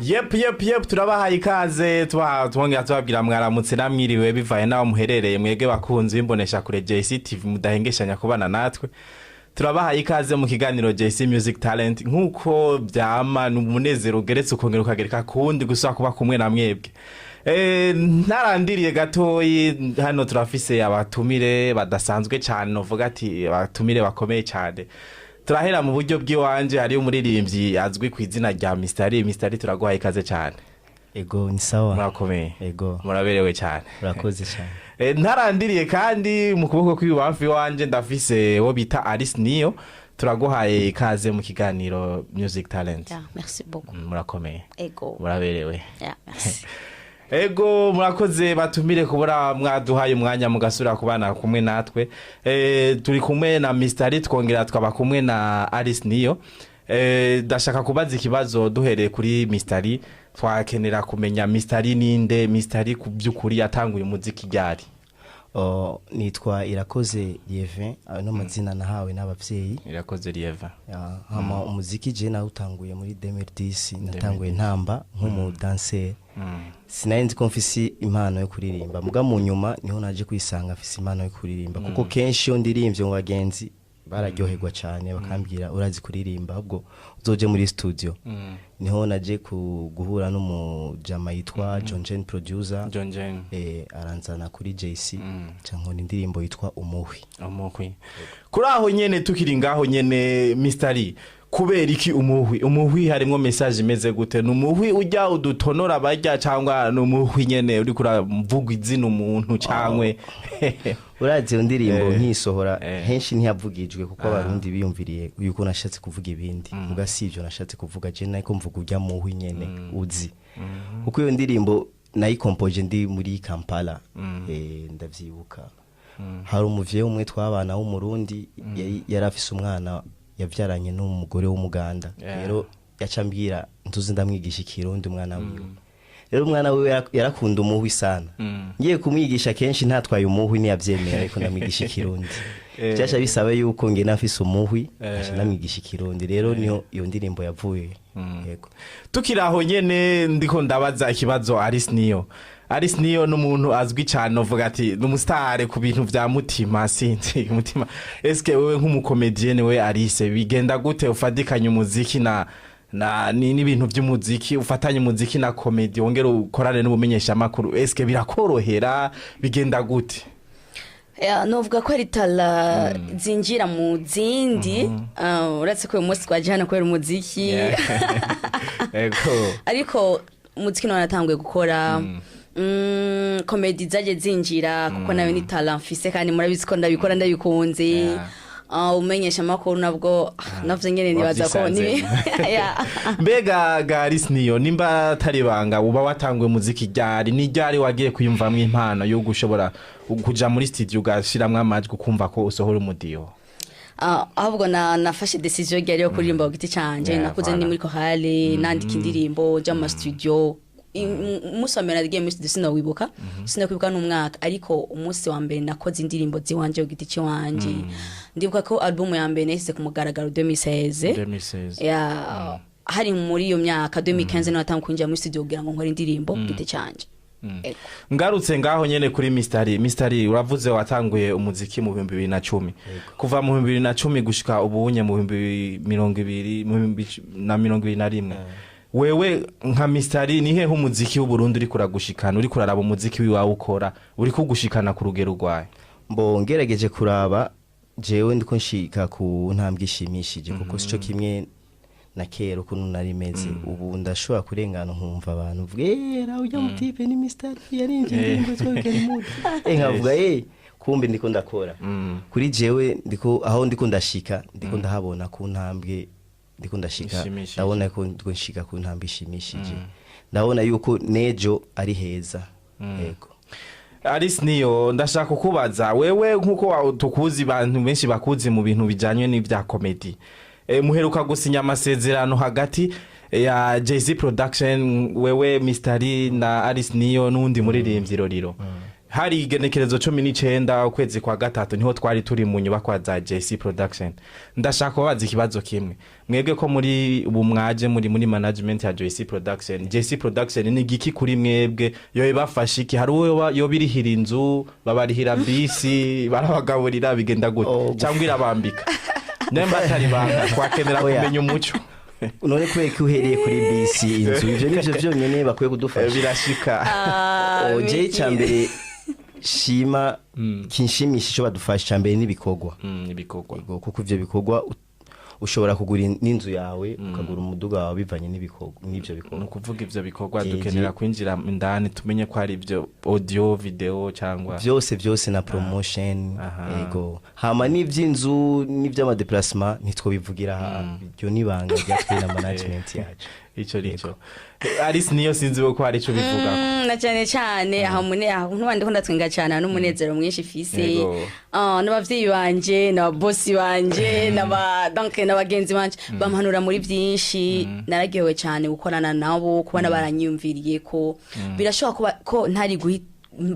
Yep, turabahaye ikaze, twongera tubabwira mwaramutse namwiriwe bivaye n'aho muherereye, mwebwe bakunzi b'imbonesha kure JC TV mudahengeshanya kubana natwe. Turabahaye ikaze mu kiganiro JC Music Talent. Nk'uko byama, ni umunezero ugeretse ukongera ukagereka kuwundi gusa kuba kumwe na mwebwe. Ntarandiriye gatoyi, hano turafise abatumire badasanzwe cyane, novuga ati abatumire bakomeye cyane. Turahera mu buryo bw'iwanje, hariyo umuririmbyi azwi ku izina rya Mr. Ali. Mr. Ali, turaguhaye ikaze cyane. Ego, ni sawa. Murakomeye? Ego. Muraberewe cyane. Urakoze cyane. Ntarandiriye kandi, mu kuboko kw'ibubamfu iwanje ndafise wo bita Alice Niyo. Turaguhaye ikaze mu kiganiro Music Talent. Yeah, merci beaucoup. Murakomeye? Ego. Muraberewe? Yeah, merci. Ego, murakoze batumire kubura mwaduhaye umwanya mugasubira kubana kumwe natwe. Turi kumwe na Mr. Ali, twongera twaba kumwe na Alice Niyo. Ndashaka kubaza ikibazo duhereye kuri Mr. Ali. Twakenera kumenya Mr. Ali ninde, Mr. Ali ku by'ukuri yatanguye umuziki ryari? Oh, nitwa Irakoze Lievin, ayo no mazina nahawe n'abavyeyi. Irakoze Lieva. Ya, hama umuziki je nawutanguye muri 2010. Natanguye ntamba nk'umu dancer. Sinari nzi ko mfise impano yo kuririmba, muga mu nyuma niho naje kwisanga mfise impano yo kuririmba, kuko kenshi iyo ndirimbye mu bagenzi bararyoherwa cyane, bakambwira: "Urazi kuririmba, ahubwo uzoje muri studio." Niho naje guhura n'umujama yitwa John Jane producer. John Jane. Aranzana kuri JC, cankora indirimbo yitwa Umuhwi. Umuhwi. Kuri aho nyene, tukiri ngaho nyene, Mr. Ali, kubera iki umuhwi? Umuhwi harimwo message imeze gute? Ni umuhwi ujya udutonora barya, cyangwa ni umuhwi nyene uriko uravuga izina umuntu, cyangwe? Urazi iyo ndirimbo nkisohora, henshi ntiyavugijwe, kuko Abarundi biyumviriye yuko nashatse kuvuga ibindi. Muga si ivyo nashatse kuvuga. Je nariko mvuga urya muhwi nyene uzi, kuko iyo ndirimbo nayikompoje ndi muri Kampala. Ndavyibuka hari umuvyeyi umwe twabana w'Umurundi, yari afise umwana yavyaranye n'umugore w'Umuganda. Rero yaca ambwira ntuzi ndamwigisha Ikirundi umwana wiwe. Rero umwana wiwe yarakunda umuhwi sana. Ngiye kumwigisha kenshi ntatwaye umuhwi ntiyavyemera, ariko ndamwigisha Ikirundi. Vyasha bisaba yuko ngenda mfise umuhwi, nkaca ndamwigisha Ikirundi. Rero niho iyo ndirimbo yavuye, yego. Tukiri aho nyene, ndiko ndabaza ikibazo Alice Niyo. Alice Niyo ni umuntu azwi cyane, uvuga ati ni umusitare ku bintu vya mutima, sinzi mutima. Eske wewe nk'umu comédienne, we Alice, bigenda gute ufatikanye umuziki na n'ibintu by'umuziki, ufatanye umuziki na comédie, wongere ukorane n'ubumenyeshamakuru? Eske birakorohera? Bigenda gute? Yeah, novuga ko ari talent zinjira mu zindi. Uretse ko uyu munsi twaje hano kubera umuziki. Ariko umuziki nawe natanguye gukora, comédie zaje zinjira kuko nayo ni talent mfise, kandi murabizi ko ndabikora ndabikunze. Umenyesha amakuru nabwo navyo nyene nibaza ko ni Wavyisanzemo. Yeah. Mbega ga Alice Niyo, nimba atari banga, uba watanguye umuziki ryari? Ni ryari wagiye kwiyumvamwo impano yo gushobora kuja muri studio, ugashiramwo amajwi, ukumva ko usohora umudiho? Ahubwo nafashe décision ryari yo kuririmba ku giti canje. Nakuze ndi muri chorale, nandika indirimbo, nja mu ma studio. Umunsi wa mbere nagiye muri studio sinawibuka, sinakwibuka n'umwaka, ariko umunsi wa mbere nakoze indirimbo ziwanje ku giti ciwanje, ndibuka ko album ya mbere nayisize ku mugaragaro 2016. 2016. Ya, hari muri iyo myaka 2015 niho natanguye kwinjira muri studio kugira ngo nkore indirimbo ku giti canje. Ego. Ngarutse ngaho nyene kuri Mr. Ali. Mr. Ali, uravuze watanguye umuziki mu 2010. Kuva mu 2010 gushika ubunye mu bihumbi mirongo ibiri mu 2021, wewe nka Mr. Ali, ni hehe umuziki w'Uburundi uriko uragushikana? Uriko uraraba umuziki wiwawe ukora, uriko ugushikana ku rugero rwawe? Mbo ngerageje kuraba, jewe ndiko nshika ku ntambwe ishimishije, kuko sico kimwe na kera ukuntu nari meze. Ubu ndashobora kurengana nkumva abantu mvuga: "Eh, ujya mu type ni Mr. yarinje indirimbo yitwa Weekend Mood." Nkavuga: "Eh, kumbe ndiko ndakora." Kuri jewe ndiko aho ndiko ndashika, ndiko ndahabona ku ntambwe ndiko ndashika. Ishimishije. Ndabona ko ndiko nshika ku ntambwe ishimishije, ndabona yuko nejo ari heza, yego. Alice Niyo, ndashaka kukubaza wewe, nkuko tukuzi, abantu benshi bakuzi mu bintu bijanye n'ivya comédie. Muheruka gusinya amasezerano hagati ya JC Production, wewe Mr. Ali na Alice Niyo n'undi muririmbyi Roriro. Hari igenekerezo 19 ukwezi kwa gatatu, niho twari turi mu nyubakwa za JC Production. Ndashaka kubabaza ikibazo kimwe: mwebwe ko muri ubu mwaje muri management ya JC Production, JC Production ni giki kuri mwebwe? Yo ibafasha iki? Hari uwo yo birihira inzu, babarihira bisi, barabagaburira, bigenda gute? Oh, cyangwa irabambika? Nemba atari banga, twakenera Oya. kumenya umuco. None kubera ko uhereye kuri bisi, inzu, ivyo nivyo vyonyene bakwiye kudufasha? Birashika. Ah, Oh, je Miki. icambere shima kinshimisha, ico badufasha icambere n'ibikorwa. Ibikorwa. Yego, kuko ivyo bikorwa ushobora kugura n'inzu yawe, ukagura umuduga wawe bivanye n'ibikorwa, n'ivyo Ni bikorwa. ukuvuga ivyo bikorwa Jeje. dukenera kwinjira indani tumenye ko hari ibyo audio, video cyangwa Byose byose na promotion. Yego, hama n'ivy'inzu n'ivy'ama déplacement ntitwobivugira aha, iryo nibanga ryatwe na management yacu. Ico nico. Alice niyo, sinzi ko hari ico bivuga. Na cyane cyane aho mune aho ntuba ndiko ndatwenga cyane n'umunezero mwinshi fise. Ah, n'abavyeyi banje, n'ababosi banje, n'aba donc n'abagenzi banje bampanura muri byinshi. Nararyohewe cyane gukorana nabo, kubona baranyiyumviriye ko birashoboka kuba ko ntari guhi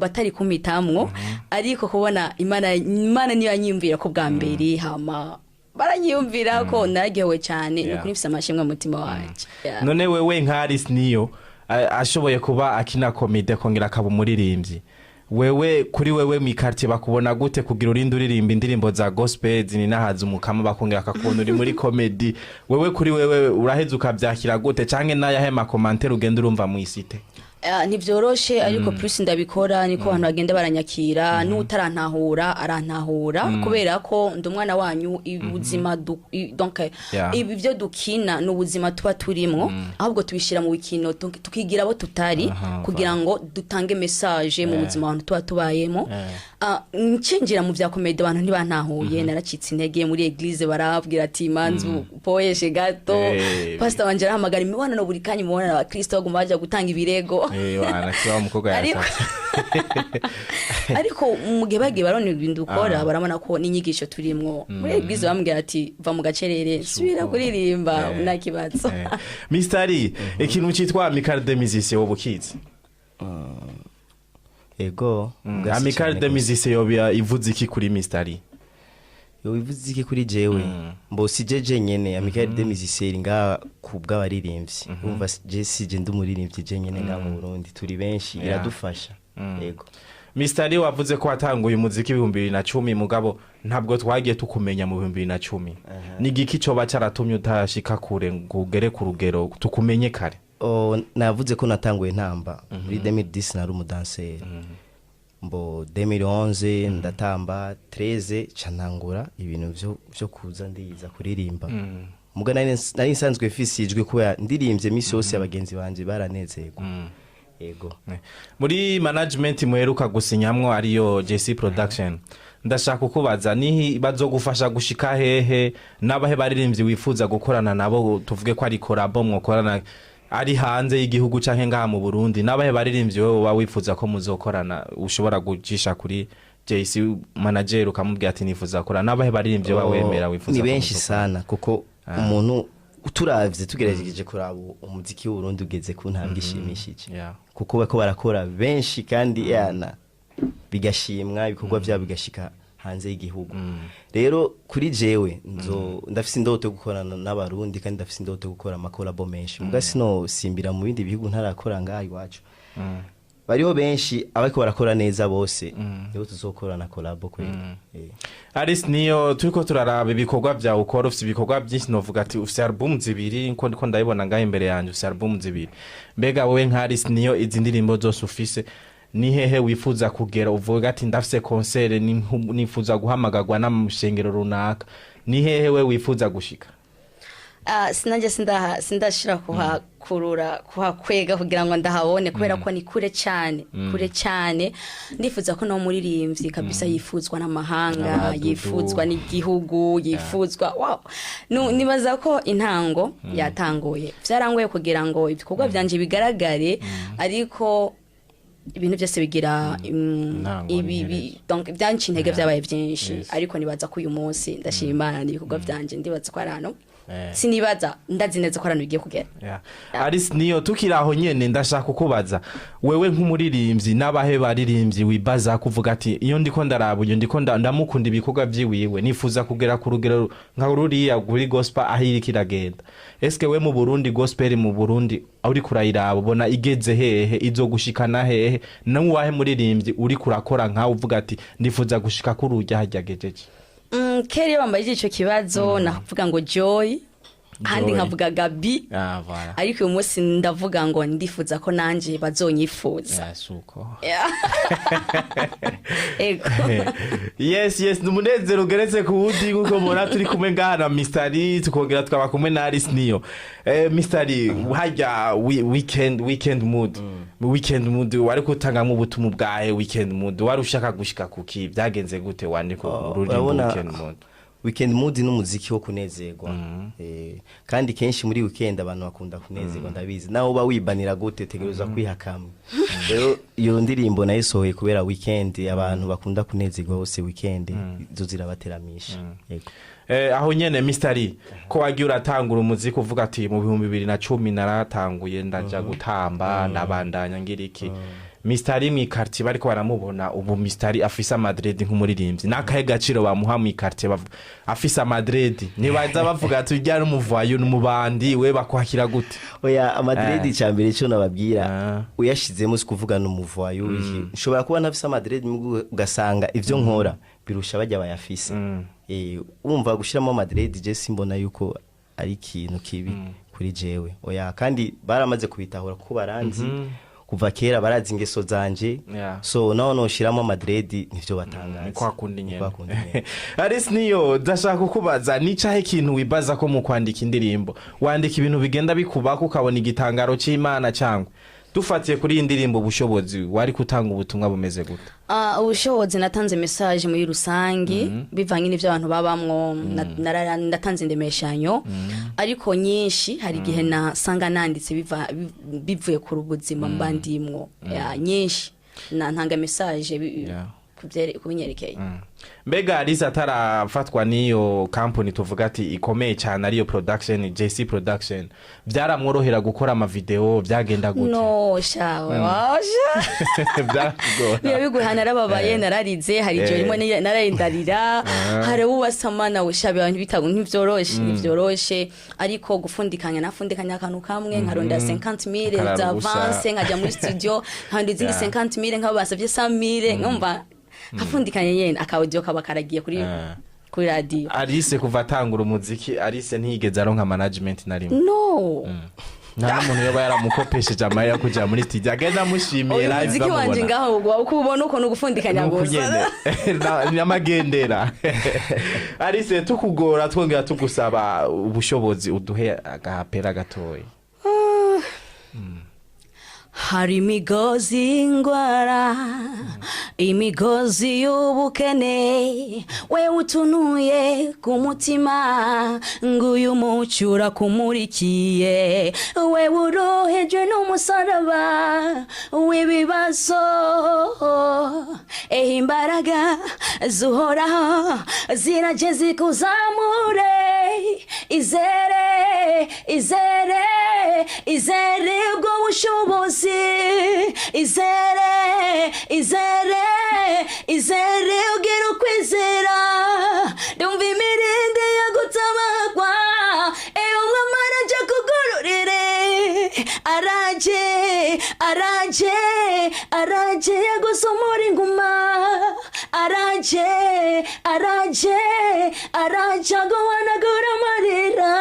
batari kumpitamwo, ariko kubona Imana niyo yanyiyumvira ko bwa mbere, hama baranyiyumvira ko nararyohewe cyane. Ni ukuri mfise amashimwe mu mutima wanje. Yeah. None wewe nka Alice niyo ashoboye kuba akina comédie, akongera akaba umuririmbyi, wewe kuri wewe mw'i quartier bakubona gute kugira urinde uririmba indirimbo za gospel zininahaza umukama, bakongera akakubona uri muri comédie? Wewe kuri wewe uraheza ukavyakira gute, canke n'ayahe ma commentaires ugenda urumva mw'isite? Ah, ntivyoroshe, ariko plus ndabikora niko abantu bagenda baranyakira, n'utarantahura arantahura, kubera ko ndi umwana wanyu. Ubuzima donc ibi byo dukina ni ubuzima tuba turimwo, ahubwo tubishira mu bikino tukigira abo tutari kugira ngo dutange message mu buzima abantu tuba tubayemo. Ah, ncinjira mu vya comédie abantu ntibantahuye, naracitse intege. Muri église barabwira ati: "Manzu poyeshe gato." Pastor wanje arahamagara imibonano buri kanya, imibonano, abakristo baguma baja gutanga ibirego. Wana kiba umukobwa yasatse. Ariko mu gihe bagiye barona ibintu dukora, barabona ko n'inyigisho turimwo. Muri église bambwira ati: "Va mu gacerere, subira kuririmba, nta kibazo." Mr. Ali, ikintu citwa Amicale des Musiciens wowe ukizi? Ego. Ubwasi Amicale cane des gose. Musiciens yoba ivuze iki kuri Mr. Ali? Yo bivuze iki kuri jewe? Mbo si je jenyene, Amicale des Musiciens nga ku bw'abaririmbyi, urumva je si je ndi umuririmbyi je nyene ngaha mu Burundi, turi benshi. Iradufasha, yego. Mr. Ali, wavuze ko watanguye umuziki 2010, mugabo ntabwo twagiye tukumenya mu 2010. Ni igiki coba caratumye utashika kure ngo ugere ku rugero tukumenye kare? Oh, navuze ko natanguye ntamba muri 2010, nari umudanseri. Mbo 2011 ndatamba, 13 ca ntangura ibintu vyo kuza ndiza kuririmba. Muga nari nsanzwe mfise ijwi, kubera ndirimbye misi yose abagenzi banje baranezerwa, yego. Muri management muheruka gusinyamwo, ariyo JC Production, ndashaka kukubaza nihi bazogufasha gushika hehe, n'abahe baririmbyi wifuza gukorana nabo, tuvuge ko ari collabo mwokorana, ari hanze y'igihugu canke ngaha mu Burundi, n'abahe baririmbyi wewe uba wifuza ko muzokorana, ushobora gucisha kuri JC manager ukamubwira ati: "Nifuza gukorana n'abahe baririmbyi uba wemera wifuza Ni ko benshi muzokorana?" sana, kuko umuntu turavye, tugerageje kuraba umuziki w'Uburundi ugeze ku ntambwe ishimishije, kuko bako barakora benshi kandi yana bigashimwa, ibikorwa byabo bigashika hanze y'igihugu. Rero kuri jewe nzo ndafise indoto yo gukorana n'Abarundi, kandi ndafise indoto yo gukora ama collabo menshi, muga sino simbira mu bindi bihugu ntarakora ngaha iwacu. Bariho benshi abariko barakora neza, bose nibo tuzokorana collabo kweli. Alice niyo, turiko turaraba ibikorwa vyawe ukora, ufise ibikorwa byinshi, novuga ati ufise album zibiri, nko ndiko ndabibona ngaho imbere yanje, ufise album zibiri. Mbega wowe nka Alice niyo, izi ndirimbo zose ufise, ni hehe wifuza kugera, uvuga ati: "Ndafise concert, nifuza guhamagarwa n'amushengero runaka"? Ni hehe we wifuza gushika? Ah, sinajye sindashira kuhakurura, kuhakwega kugira ngo ndahabone, kubera ko ni kure cyane, kure cyane. Ndifuza ko no muririmbyi kabisa yifuzwa n'amahanga, Abadudu. yifuzwa n'igihugu, yifuzwa wow. Nibaza ko intango yatanguye, byarangoye kugira ngo ibikorwa byanje bigaragare, ariko ibintu byose bigira Intango ibi n'iherezo. Donc byanci intege, byabaye byinshi, ariko nibaza ko uyu munsi ndashima Imana n'ibikorwa byanje, ndibaza ko ari hano Sinibaza, ndazi neza ko ari ahantu bigiye kugera. Yeah. Alice niyo tukiri aho nyene, ndashaka kukubaza wewe nk'umuririmbyi, n'abahe baririmbyi wibaza kuvuga ati iyo ndiko ndaraba uyu, ndiko ndamukunda ibikorwa vyiwiwe, nifuza kugera ku rugero nka ruriya kuri gospel aho iriko iragenda? Eske we mu Burundi, gospel mu Burundi uriko urayiraba, ubona igeze hehe, izogushikana hehe? N'uwahe muririmbyi uriko urakora nkawe uvuga ati nifuza gushika kuri urya harya agejeje? Kera iyo bambajije ico kibazo nakuvuga ngo Joy, ahandi Joy. nkavuga Gabi. Ah, voilà. Ariko uyu munsi ndavuga ngo ndifuza ko nanje bazonyifuza. Yeah, suko. Yeah. Ego. Yes, ni umunezero ugeretse ku wundi, kuko mubona turi kumwe ngaha na Mr. Lee, tukongera tukaba kumwe na Alice Niyo. Mr. Lee, harya weekend mood wari kutangamwo ubutumwa bwahe? Weekend mood wari ushaka gushika kuki? Byagenze gute wandika ururirimbo Urabona, Weekend Mood? Weekend mood ni umuziki wo kunezerwa. Kandi kenshi muri weekend abantu bakunda kunezerwa, ndabizi. Nawe uba wibanira gute, tegereza kwiha kamwe. Rero iyo ndirimbo nayisohoye kubera weekend abantu bakunda kunezerwa hose, weekend zo zirabateramisha. Yego. Aho nyene Mr. Lee, ko wagiye uratangura umuziki uvuga ati mu 2010 naratanguye ndaja gutamba, ndabandanya ngira iki, Mr. Lee mw'iquartier bariko baramubona ubu, Mr. Lee afise amadreads nk'umuririmbyi, n'akahe gaciro bamuha mw'iquartier? Afise amadreads, nibaza bavuga ati urya n'umuvayo, n'umubandi, we bakwakira gute? Oya, amadreads, icambere cyo nababwira, uyashizemo si kuvuga n'umuvayo. Nshobora kuba ntafise amadreads, ugasanga ivyo nkora birusha bajya bayafise. Urumva gushiramo amadreads, je simbona yuko ari ikintu kibi kuri jewe, oya. Kandi baramaze kubitahura kuko baranzi kuva kera, barazi ingeso zanje. So naho noshiramo amadreads nivyo batangaza. Ni kwa kundi Ni nyene. kwa kundi nyene. Alice niyo, ndashaka kukubaza nicahe ikintu wibaza ko mu kwandika indirimbo wandika ibintu bigenda bikubako, ukabona igitangaro c'Imana, cyangwa dufatiye kuri iyi ndirimbo Ubushobozi, wari gutanga ubutumwa bumeze gute? Ubushobozi, natanze message muri rusangi bivanye n'ivyo abantu babamwo. Natanze indemeshanyo, ariko nyinshi hari igihe nasanga nanditse bivuye ku buzima mba ndimwo. Ya, nyinshi ntanga message kubinyerekeye. Mbega Alice atarafatwa n'iyo company tuvuga ati ikomeye cyane, ariyo production JC Production, byaramworohera gukora amavideo? Byagenda gute? No shawe washa. Byarakugora? Biba biguha, narababaye, nararize, hari igihe rimwe nararindarira, hari uwasamana ushabe abantu bitago, ntivyoroshe, ntivyoroshe. Ariko gufundikanya, nafundikanya akantu kamwe, nkarondera 50,000 Ukarara za ubusa. avance, nkajya muri studio nkandura izindi 50,000, nkabo basavye 100,000, nkumva nkafundikanya nyene, akaudio kaba karagiye kuri kuri radio. Alice kuva atangura umuziki, Alice ntiyigeze aronka management na rimwe? No. Nta n'umuntu yoba yaramukopesheje amahera yo kuja muri studio agenda amushimiye Uyu live muziki wanje bamubona? ngaho uko ubona uko ni ugufundikanya Nuko gusa. nyene n'amagendera. Alice, tukugora twongera tugusaba Ubushobozi, uduhe agahapera gatoya. Hari imigozi y'ingwara, imigozi y'ubukene, we utunuye ku mutima, nguyu umuco urakumurikiye. We urohejwe n'umusaraba w'ibibazo, ehe, imbaraga zuhoraho ziraje zikuzamure. Izere, izere, izere ubwo bushobozi. Izere, izere, izere, ugira ukwizera. Ndumva imirindi yo gutabagwa, ewe umwami araje kugororere, araje, araje, araje yagusomora inguma, araje, araje, araje aguhanagura amarira.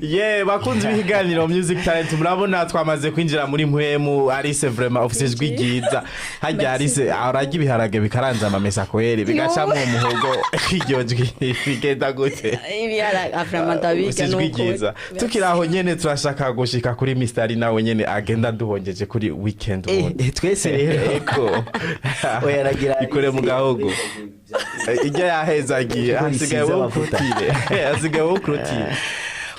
Ye bakunzi b'ikiganiro Music Talent, murabona twamaze kwinjira muri mpwemu. Alice, vraiment ufise ijwi ryiza. Harya Alice ararya ibiharage bikaranze amamesa kweri, bigacamwo umuhogo, iryo jwi bigenda gute? Ibiharage vraiment ndabirya. Ufise ijwi ryiza. Tukiri aho nyene, turashaka gushika kuri Mr. Ali, nawe nyene agenda duhongeje kuri Weekend Mood. Twese rero. Eko. Oya, nagira ikore mu gahogo ijya yahezagiye. Kuko Hasigaye risize wowe amavuta. ukurutire, hasigaye wowe ukurutire.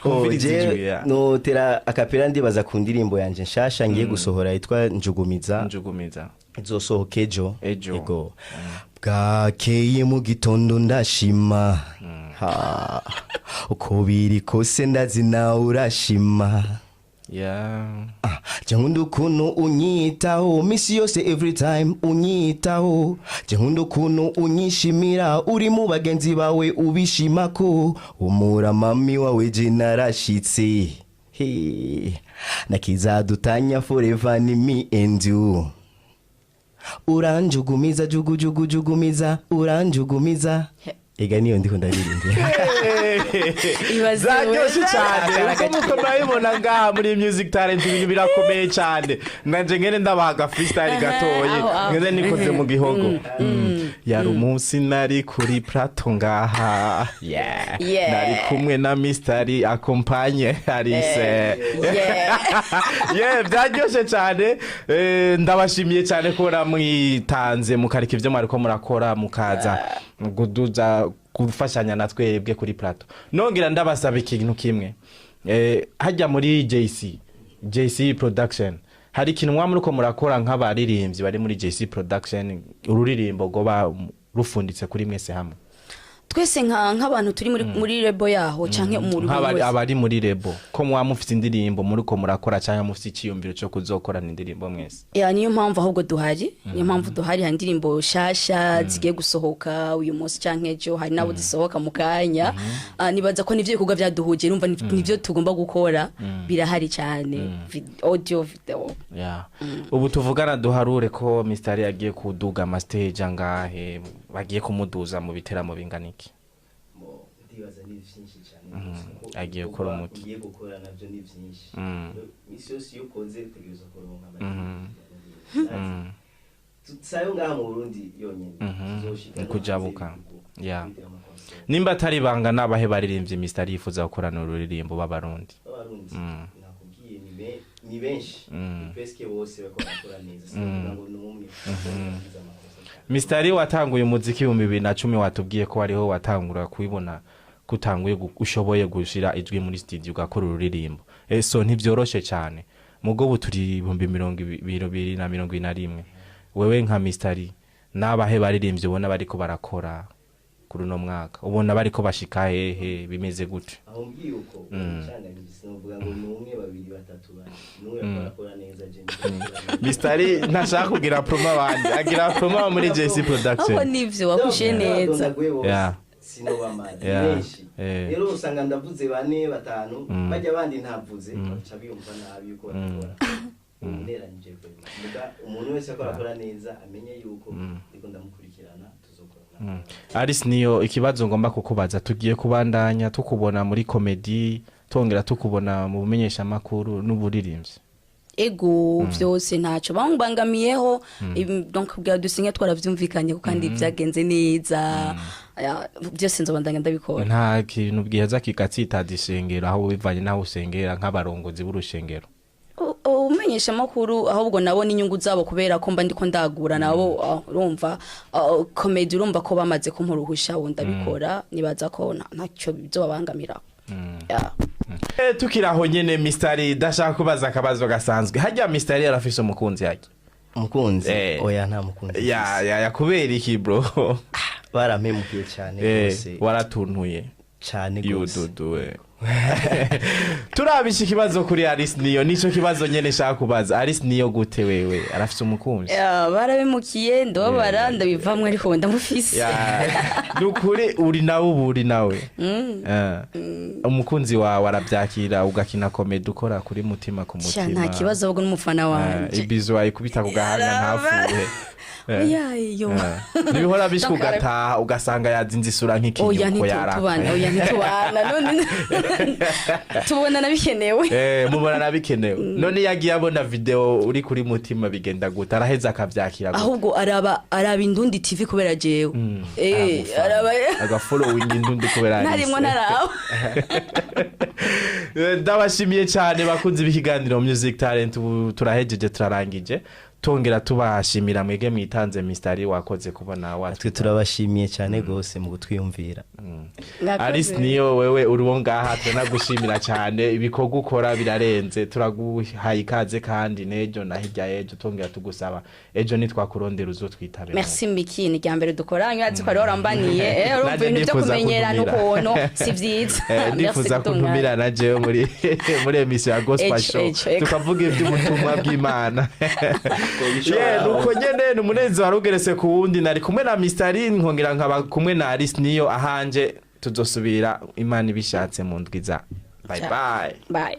Oh, Kumviriza je ijwi, ya. notera akapera, ndibaza ku ndirimbo yanje nshasha ngiye gusohora yitwa Njugumiza. Njugumiza. Izosohoka ejo. Ejo. Ego. Bwakeye mu gitondo ndashima. Ha, uko biri kose ndazi nawe urashima. Ah, je nkunda ukuntu unyitaho misi yose, every time unyitaho. Je nkunda ukuntu unyishimira uri mu bagenzi bawe, ubishimako umura mami wawe. Je narashitse. Hey, nakizadutanya forever ni me and you. Uranjugumiza, jugujugujugumiza, uranjugumiza. Ega niyo ndiko ndaririmba. Ibaze. Zaryoshe we. cyane. Uko muko murabibona ngaha muri Music Talent, ibintu birakomeye cyane. Nanje ngene ndabahaga freestyle gatoyi. Aho, aho. Ngene nikoze mu gihogo. Yari umunsi nari kuri plateau ngaha, yeah. Nari kumwe na Mr. Accompagne Alice. Yeah, byaryoshe cyane. Ndabashimiye cyane ko mwitanze mukareka ibyo mwariko murakora, mukaza guduza gufashanya na twebwe kuri plateau. Nongera ndabasaba ikintu kimwe. Hajya muri JC Production hari ikintu mwa muriko murakora nk'abaririmbyi bari muri JC Production, ururirimbo goba rufunditse kuri mwese hamwe? Twese nk'abantu turi muri label yaho canke umuri Nk'abari wese. Abari muri label, ko muba mufite indirimbo muriko murakora cyangwa mufite icyiyumviro cyo kuzokorana indirimbo mwese? Ya, niyo mpamvu ahubwo duhari, niyo mpamvu duhari. Hari indirimbo shasha zigiye gusohoka uyu munsi canke ejo, hari nabo zisohoka mu kanya. Ah, nibaza ko nivyo bikorwa vyaduhuje. Urumva nivyo tugomba gukora birahari cyane. Audio, video. Yeah. Ubu tuvugana duharure ko Mr. Ali agiye kuduga ama stage angahe, bagiye kumuduza mu biteramo bingana iki? Ndibaza ni byinshi cyane. Agiye gukora umuti. Ugiye gukora nabyo ni byinshi. Misi yose iyo ukoze utegerezwa kuronka. Sayo ngaha mu Burundi yonyene, tuzoshika no Kujabuka. hanze y'igihugu, kwiga ama concert. Nimba atari banga, nabahe baririmbyi Mr. Ali yifuza gukorana ururirimbo b'Abarundi? B'Abarundi nakubwiye ni benshi. Ni presque bose bariko barakora neza, sinavuga ngo ni umwe yagize amakosa cyane. Mr. Ali, watanguye umuziki 2010, watubwiye ko ariho watangura kubibona kutanguye ushoboye gushira ijwi muri studio ugakora ururirimbo. So ntivyoroshe cyane. Mugo ubu turi 2021, wewe nka Mr. Ali, nabahe baririmbyi ubona bariko barakora kuri uno mwaka, ubona bariko bashika hehe, bimeze gute? Aho mbwiye uko ucanganyije, sinavuga ngo ni umwe, babiri, batatu, bane. N'umwe ariko arakora neza, je ndiko ndakora neza. Mr. Ali ntashaka kugira promo abandi, agira promo muri JC Production. Aho nivyo wakushe neza. Ndondaguye bose. Sinobamara, ni benshi. Rero usanga ndavuze bane, batanu, bajya abandi ntavuze baca biyumva nabi yuko batakora. Uneranyije vraiment. Muga umuntu wese akora akora neza amenye yuko ndiko ndamukurikirana, tuzokorana. Alice, niyo ikibazo ngomba kukubaza: tugiye kubandanya tukubona muri comedy, tongera tukubona mu bumenyeshamakuru n'uburirimbyi? Ego, vyose ntacyo bambangamiyeho. Donc bwa dusinye twaravyumvikanye ko kandi vyagenze neza. Ya, byose nzobandanya ndabikora. Nta kintu bwiza kigatsitaza ishengero, aho bivanye n'aho usengera, nk'abarongozi b'urushengero? Umenyesha amakuru ahubwo nabo n'inyungu zabo, kubera ko mba ndiko ndagura nabo. Urumva, comedy, urumva ko bamaze kumpa uruhusha, ubu ndabikora. Nibaza ko ntacyo bizobabangamira. Ya. Tukiri aho nyene, Mr. Ali, ndashaka kubaza akabazo gasanzwe. Harya Mr. Ali arafise umukunzi harya? Umukunzi? Eh. Oya, nta mukunzi. Ya, kubera iki, bro? Barampemukiye cyane rwose. Waratuntuye. Cyane rwose. Yududuwe. Turabisha ikibazo kuri Alice niyo, nico kibazo nyene nshaka kubaza Alice niyo: gute wewe, arafise umukunzi? Ya, barabimukiye, ndababara, ndabivamwe, ariko ubu ndamufise. Ya, nukuri uri nawe, ubu uri nawe. Umukunzi wawe arabyakira ugakina comedy, ukora kuri mutima ku Sha, mutima? nta kibazo, ahubwo n'umufana wanje. Ibizo wayikubita ku gahanga ntafuhe? Oya, iyo. Ntibihora bishika Donc, ugataha ugasanga yazinze isura Oya, nk'ikinyuko? ntitubana. Yarakaye. Oya, ntitubana. None tubonana bikenewe. Mubona bikenewe. None iyo agiye abona video uri kuri mutima bigenda gute? Araheza akavyakira gute? Ahubwo araba Indundi TV kubera jewe. Araba aga following Indundi kubera Alice. Ntarimwo ntaraba. Ndabashimiye cyane bakunzi b'ikiganiro Music Talent. Ubu turahejeje, turarangije. Tongera tubashimira mwege mwitanze. Mr. Ali, wakoze kubona Natwe watwe. turabashimiye cyane gose mu kutwiyumvira. Mwakoze. Alice niyo wewe uri ngaha, turanagushimira cyane, ibikorwa ukora birarenze. Turaguhaye ikaze kandi n'ejo na hirya y'ejo, tongera tugusaba ejo nitwakurondera uzotwitabe. Merci Miki, ni irya mbere dukoranye, urazi ko wari warambaniye, urumva Nanjye ibintu byo ndifuza kumenyerana kuntumira. ukuntu si vyiza. Merci Ndifuza kutunganya. kuntumira na jewe muri émission ya Gospel Ejo, Show, ejo, ego. tukavuga iby'ubutumwa bw'Imana. Yeah, nuko nyene ni umunezero wari ugeretse ku wundi. Nari kumwe na Mr. Ali, nkongera nkaba kumwe na Alice niyo ahanje. Tuzosubira Imana ibishatse mu ndwiza. Bye bye. Bye.